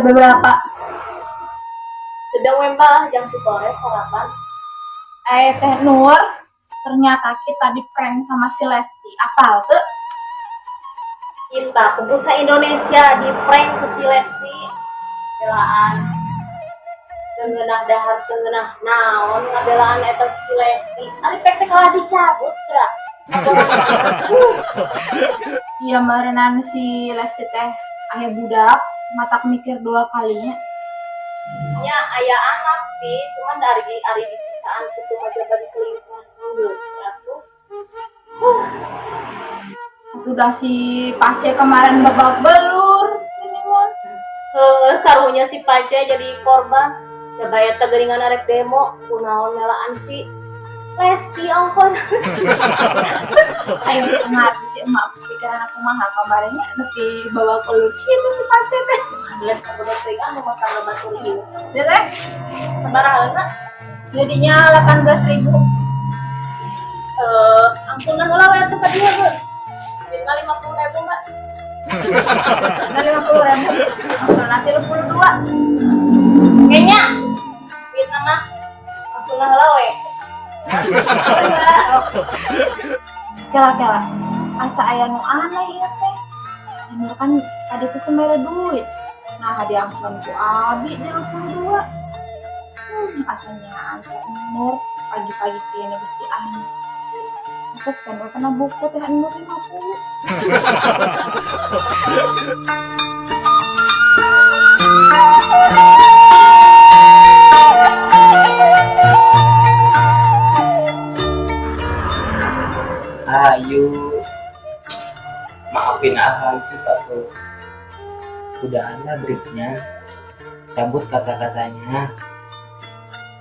Beberapa. Sedang we, Mbak, jang si Tore sarapan. Eh, Teh Nur, ternyata kita di prank sama si Lesti. Apal tuh? Kita pengusaha Indonesia di prank ku si Lesti. Belaan. Teu ngeunah dahar, teu ngeunah naon ngabelaan eta si Lesti. Ari pek teh kalah dicabut geura. Iya, meureunan si Lesti teh aya budak, matak mikir dua kalinya. Nya aya anak sih, cuman dari ari disisaan kitu mah coba diselingkuhan geus atuh. Udah si Pace kemarin babak belur. Ini mah. Heuh, karunya si Pace jadi korban. Coba eta geuningan arek demo, kunaon melaan si Lesti ongkon. Ayo ngerti sih emak pikiran aku mah kemarinnya nepi babak belur kitu si Pace teh. Geus kaboga teuing ah rumah tangga batur ieu. Ya teh, Sabaraha? Jadinya 18.000. Eh, angsulan heula we atuh ka dieu, Bu. Dina 50.000, Mbak. Nah, 50.000. Angsulan 32. Kayaknya duit mah angsulan heula we. Kela kela. Asa aya nu aneh ieu teh. Ini kan tadi tuh mere duit. Nah, hadiah angsulan ku abi 32. Asanya teh Nur pagi-pagi kayaknya geus aneh. Aku pengen kena buku teh Nur 50. Ayu, maafin Ahang sih tuh. Udahanlah breaknya, cabut kata-katanya.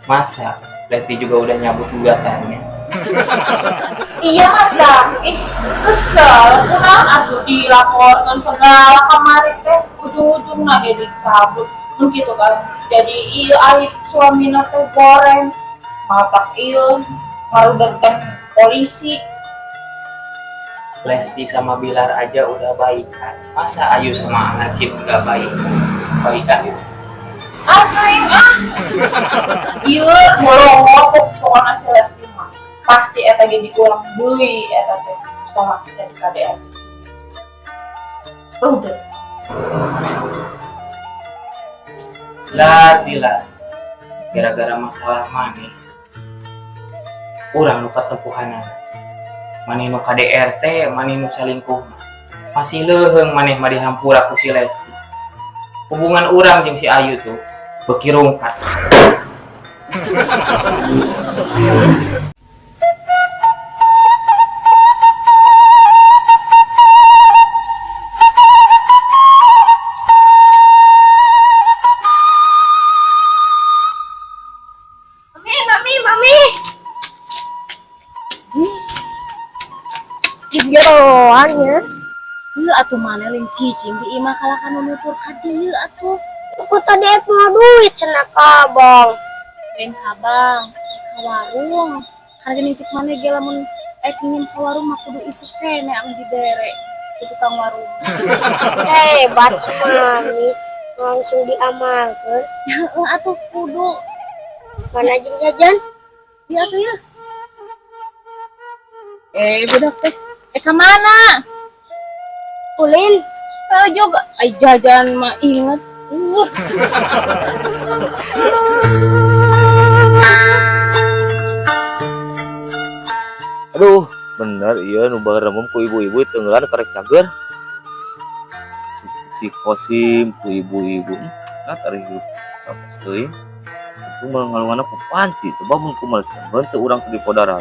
Masa Lesti juga udah nyabut gugatannya? Iya mata, ih kesel, kunaon atuh dilaporkan segala kemarin teh ujung-ujungna ge dicabut. Mun kitu kan jadi ieu aib suamina teh goreng. Matak ieu ngarudegkeun polisi. Lesti sama Bilar aja udah baikan. Masa Ayu sama Najib nggak baikan? Baikan gitu. Ah, teuing ah. Ieu bolong pokokna si Lesti mah. Pasti eta ge diulang deui eta teh salaki dan KDRT. Udah. Lah, Bilar. Gara-gara masalah maneh. Urang lupa tempuhanan. Maneh nu KDRT, maneh nu selingkuh. Masih leuheung maneh mah dihampura ku si Lesti. Hubungan urang jeung si Ayu tuh beuki rungkat. Mami, mami, mami. Jeroan nya. Heuh atuh maneh lain cicing di imah kalah ka nu nutur ka dieu atuh. Aku tadi ek mau duit cenah ka abang. Lain ka bank, ka warung. Karena geuning cek maneh ge lamun ek ngin ka warung mah kudu isuk keneh anu dibere ku tukang warung. Hebat si mami, langsung diamalkeun. Heeh atuh kudu. Mana jeung jajan? Ieu atuh ya. Eh, budak teh. Eh, ka mana? Ulin. Eh, juga. Ai jajan mah inget. Aduh, bener iya nu baremem ku ibu-ibu tenggelan karek cager. Si Kosim ku ibu-ibu. Nah, tarik hidup sampes teuing. Itu malah ngalunganna ku panci. Coba mun ku mah teu urang teu dipodaran.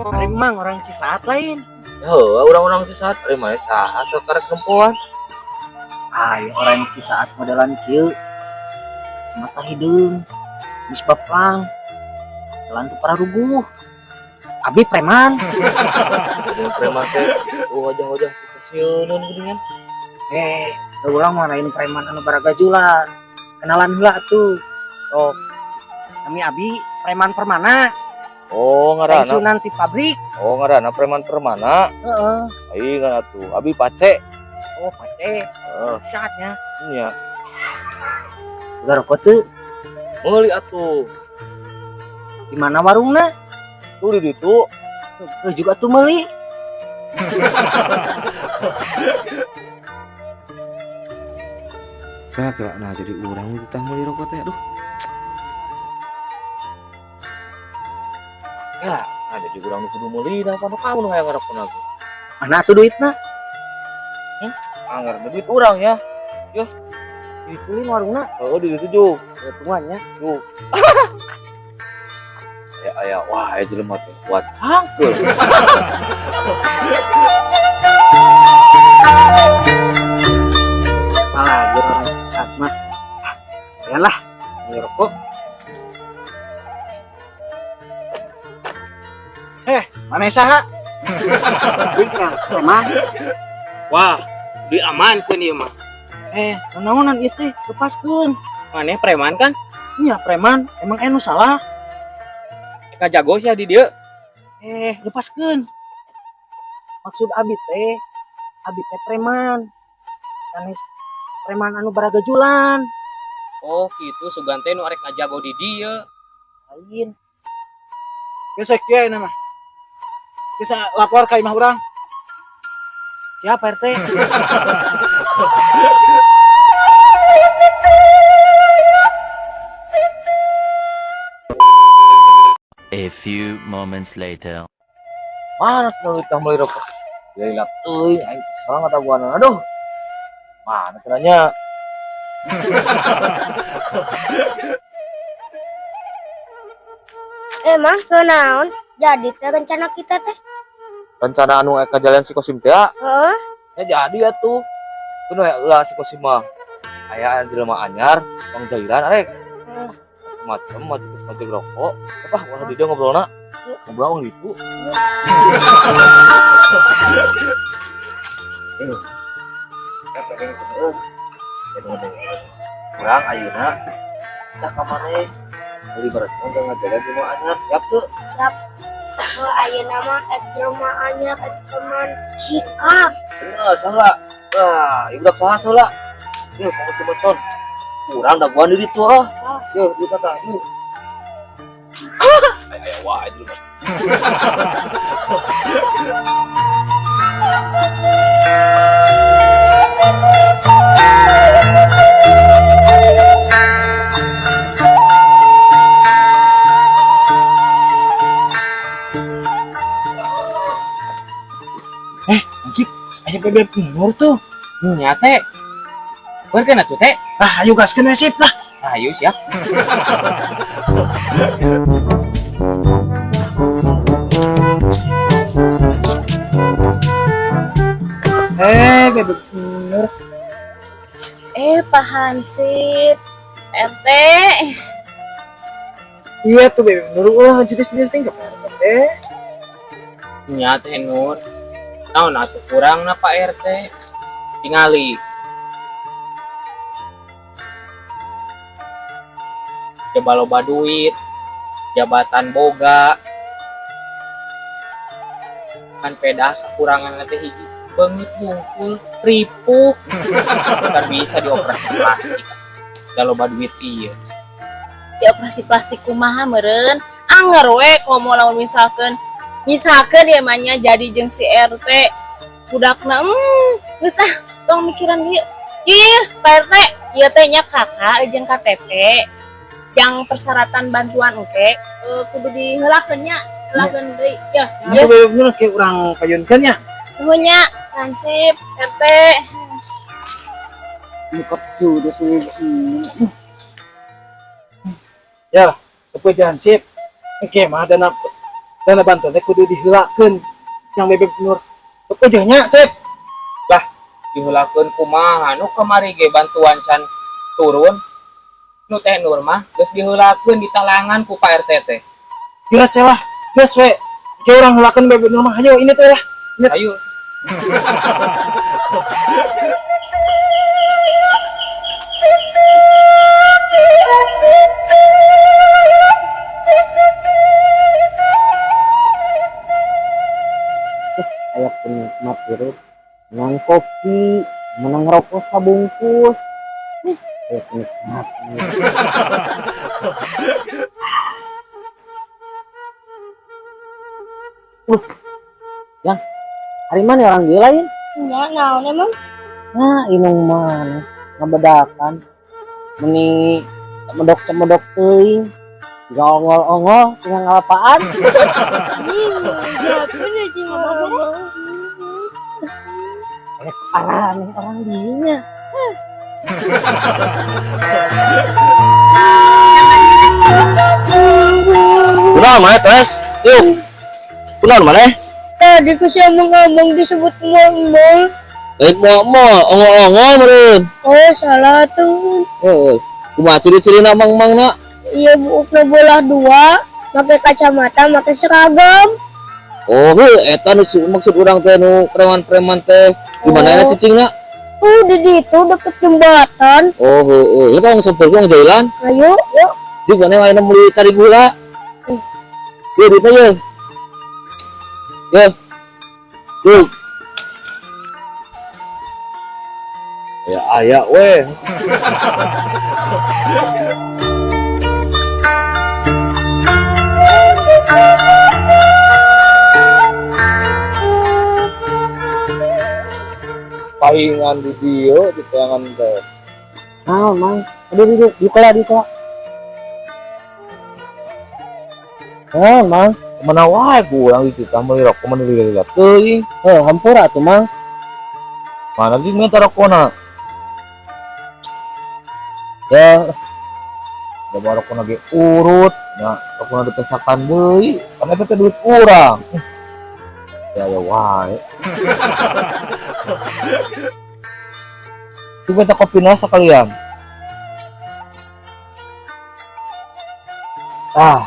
Ari mang orang Cisaat lain. Heuh, urang-urang Cisaat ari mah saha sok karek nempoan. Ayo orang Cisaat modelan kieu. Mata hideung, geus baplang. Jalan tuh pararuguh. Abi preman. Jadi preman teh wajah-wajah kesieuneun geuningan. Eh, urang mah lain preman anu baragajulan. Kenalan heula atuh. Oh. Kami Abi preman permana. Oh, ngaranna. Pensiunan ti pabrik. Oh, ngaranna preman permana. Heeh. Aing atuh, abi pace. Oh, pace. Heeh. Saatnya. Nya. Udah rokok tuh. Meuli atuh. Di mana warungna? Tuh di ditu. Tuh juga tuh meuli. Kira-kira nah jadi urang titah meuli rokok teh aduh. Ya, nah jadi urang nu kudu meuli da pan kamu nu hayang ngarokok ge. Mana tuh duitna? Anggar duit urang ya. Yuh. Dipulin warungna. Oh, di ditu juk. Hitungannya. Juk. Aya aya wah aya jelema teh kuat cangkeul. Malah orang saat mah. Lumayan lah, beli rokok. Mana saha? Preman. Wah, diamankeun ieu mah. Naonan ieu teh, lepaskeun. Maneh preman kan? Iya, preman. Emang anu salah? Ka jago sia di dieu. Lepaskeun. Maksud abi teh preman. Sanes preman anu baragajulan. Oh, kitu sugan teh nu arek ngajago di dieu. Lain. Geus we kieu ayeuna mah. Geus lapor ka imah urang. Siap, RT. A few moments later. Mana cenah duit meuli rokok? Lila teuing aing kesel ngataguanan. Aduh. Mana cenahnya? Emang kenaon jadi teh rencana kita teh? Rencana anu eka jalan si Kosim teh? Heeh. Ya jadi atuh. Kudu aya eulah si Kosim mah. Aya jelema anyar, Bang Jairan arek. Macem maju geus maju rokok. Apa ulah di dieu ngobrolna? Ngobrol gitu. Kurang ayeuna tah ka maneh. Beli baratna jangan ngajaga jelema anyar, siap tuh? Siap. Oh, ayeuna mah ek jelema anyar ek teman sikap. Bener, salah. Wah, ieu budak saha salah. Yeuh, kamu cemecon. Kurang daguan di ditu ah. Yeuh, ieu tah yeuh. Aya wae jelema. Ansip, aya bebek nur tuh. Nya teh. Berkeun atuh teh. Ah, ayo gaskeun we sip lah. Ayo siap. Bebek nur. Pak Hansip, RT. Iya tuh bebek nur ulah jenis-jenis teh RT. Nya teh Nur. Naon atuh kurangna Pak RT? Tingali. Coba loba duit, jabatan boga. Kan pedah kekurangan teh hiji beungeut hungkul, ripuh. Kan bisa dioperasi plastik. Da loba duit ieu. Dioperasi plastik kumaha meureun? Anger we komo lamun misalkeun ieu mah nya jadi jeung si RT. Budakna geus ah tong mikiran ieu. Ih, Pak RT, ieu teh nya kakak jeung KTP. Yang persyaratan bantuan oke, kudu diheulakeun nya, heulakeun deui. Ya, ya. Bebek nur ke urang kayunkeun nya. Nuhun nya, Hansip, RT. Nyekap judes Ya, tapi jangan sip. Oke, mah dana bantuan teh kudu diheulakeun yang bebek nur. Tapi nya, sip. Lah, diheulakeun kumaha nu kamari ge bantuan can turun. Nu teh Nur mah geus diheulakeun di talangan ku Pak RT teh. Geus lah, geus we. Ke urang heulakeun bebek Nur mah. Ayo ini teh lah. Ayo. Lesti menang rokok sabungkus. Ih, kayak nikmat. Yang hari mana orang dia lain? Nya naon emang? Nah, inung mana ngabedakan meni cemedok-cemedok teuing. Ongol-ongol tinggal ngalapaan. Ih, apa sih ngomong? Parah nih orang dinya. Kunaon maneh tes? Yuk. Kunaon maneh? Tadi ku si ngomong disebut mol-mol. Lain moal-moal, ongol-ongol meureun. Oh, salah tuh. Heuh. Kumaha ciri-cirina mang-mangna? Iya, buukna bola dua, pakai kacamata, pakai seragam. Oh, heuh, eta nu maksud urang teh nu preman-preman teh. Di mana Oh. eta cicingna? Tuh di ditu deket jembatan. Oh, heuh, ieu mah sampeurkeun wong jailan. Ayo, yuk. Jeung maneh ayeuna meuli tari gula. Ieu duitna ye. Ye. Yuk. Ya aya weh. Pahingan di dieu di tayangan teh. Naon, Mang? Aduh, di di kola di kola. Naon, Mang? Mana wae ku urang di kita meuli rokok meuli lila teuing. Heuh, hampura atuh, Mang. Mana di minta rokona? Ya, Da bawa rokona ge urut, nya rokona dipesakan deui. Kan eta teh duit urang. Ya ya wae. Itu minta kopi na sekalian. Ah.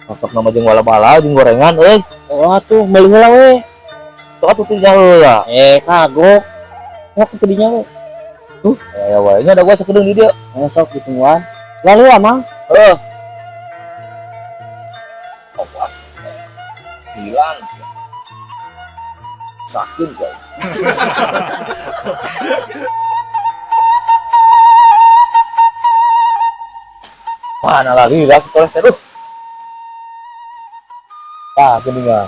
Cocok nama jeung wala-wala jeung gorengan euy. Oh atuh meuli heula we. Sok atuh teu heula. Kagok. Sok teu dinya we. Ya wae nya da gua sakedeung di dieu. Sok ditungguan. Lalu lah, Mang. Heuh. Awas. Hilang. Sakit gua. Mana lagi dah sekolah terus. Tah, gini enggak.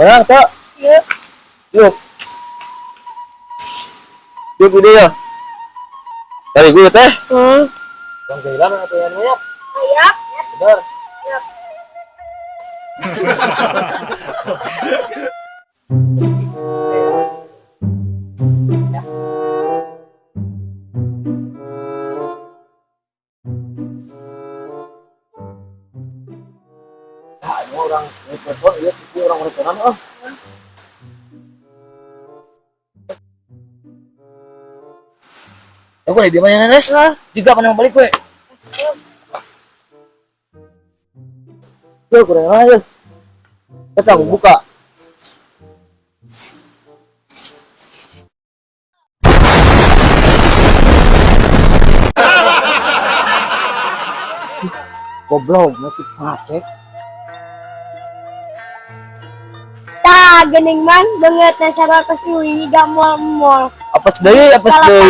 Enak, Tok? Yuk. Yuk. Yuk ini ya. Dari gue teh. Bang Jailan atau yang banyak? Ayak. Benar. Yap. Nah, ini orang telepon, iya, itu orang restoran, oh. Aku nih di mana Nes? Juga mana mau balik gue? Yo kurang aja. Kacang buka. Goblok, masih ngacek. Tah, geuning Mang, beungeut na 100 uwi gak mol-mol. Apes deui, apes deui.